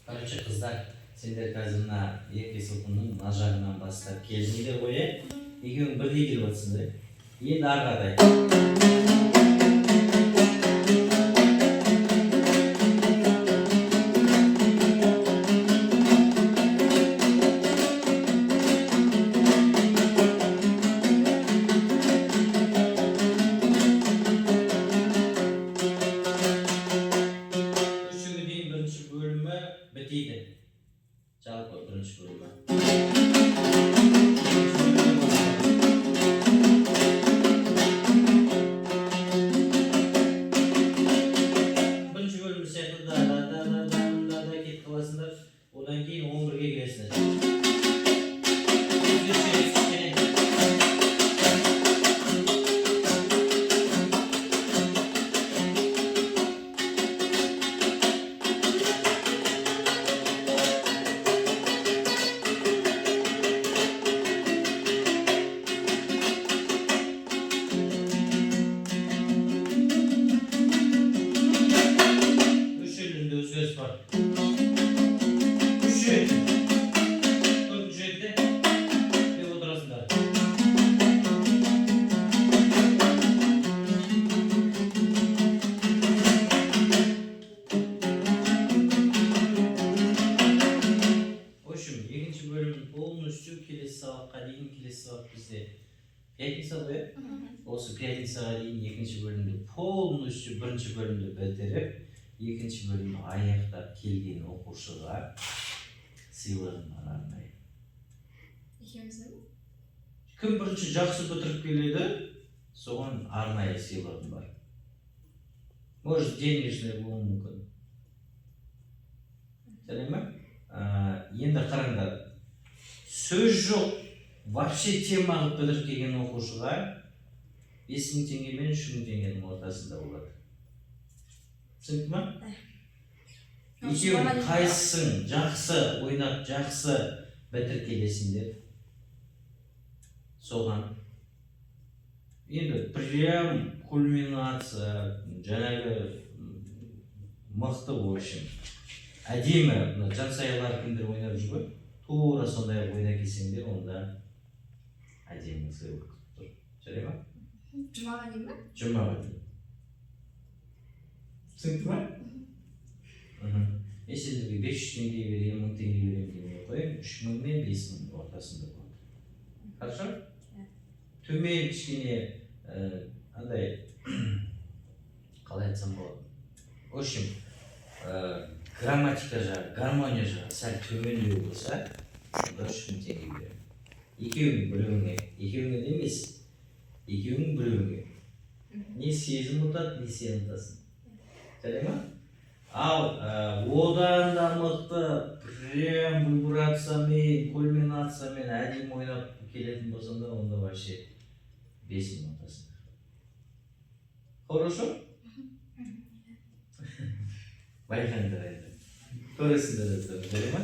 Короче, қыздар, сендер қазір мына Ерке сылқымның мына жағынан бастап келдіңдер ғой, иә? Екеуің бірдей келіп жатсыңдар, иә? Енді ары қаратай. Үшіге дейін бірінші бөлімі бітеді. Жалпы бірінші бөлімі. Екінші бөлімі басталады. Бірінші бөлімі сияқты да да да да да да да кетіп қаласыңдар. Одан кейін 11-ге келесіңдер. Өзгеріс керек кішкене. Үш елінде өзгеріс бар. Үш ел. Төртінші елде деп отырасыңдар. В общем, екінші бөлім полностью келесі сабаққа дейін, келесі сабақ бізде пятница ғой, иә? Осы пятницаға дейін екінші бөлімді полностью, бірінші бөлімді бітіріп, екінші бөлімді аяқтап келген оқушыға сыйлығым бар арнайы. Екеуміздің ме? Кім бірінші жақсы бітіріп келеді, соған арнайы сыйлығым бар. Может, денежный болуы мүмкін. Жарай ма? Енді қараңдар, сөз жоқ, вообще тема қылып бітіріп келген оқушыға 5000 теңге мен 3000 теңгенің ортасында болады. Түсінікті ма? Екеуің қайсысың жақсы ойнап, жақсы бітіріп келесіңдер, соған енді прям кульминация, жаңағы мықты, в общем, әдемі мына Жансаялар кімдер ойнап жүр ғой, тура сондай қылып ойнап келсеңдер, онда әдемі сыйлық күтіп тұр. Жарай ма? Жұмаға дейін ба? Жұмаға дейін. Түсінікті ма? Мхм. Мен сендерге 500 теңге беремін, 1000 теңге беремін демей ақ қояйын, 3000 мен 5000 ортасында болады. Хорошо? Иә. Төмен кішкене андай, қалай айтсам болады, в общем, грамматика жағы, гармония жағы сәл төмендеу болса, онда 3000 теңге беремін екеуің біреуіңе. Екеуіңе де емес, екеуің біреуіңе. Не Сезім ұтады, не сен ұтасың. Жарай ма? Ал одан да мықты, прям вибрациямен, кульминациямен әдемі ойнап келетін болсаңдар, онда вообще 5000 ұтасыңдар. Хорошо, байқаңдар енді, көресіңдер. Жарай ма?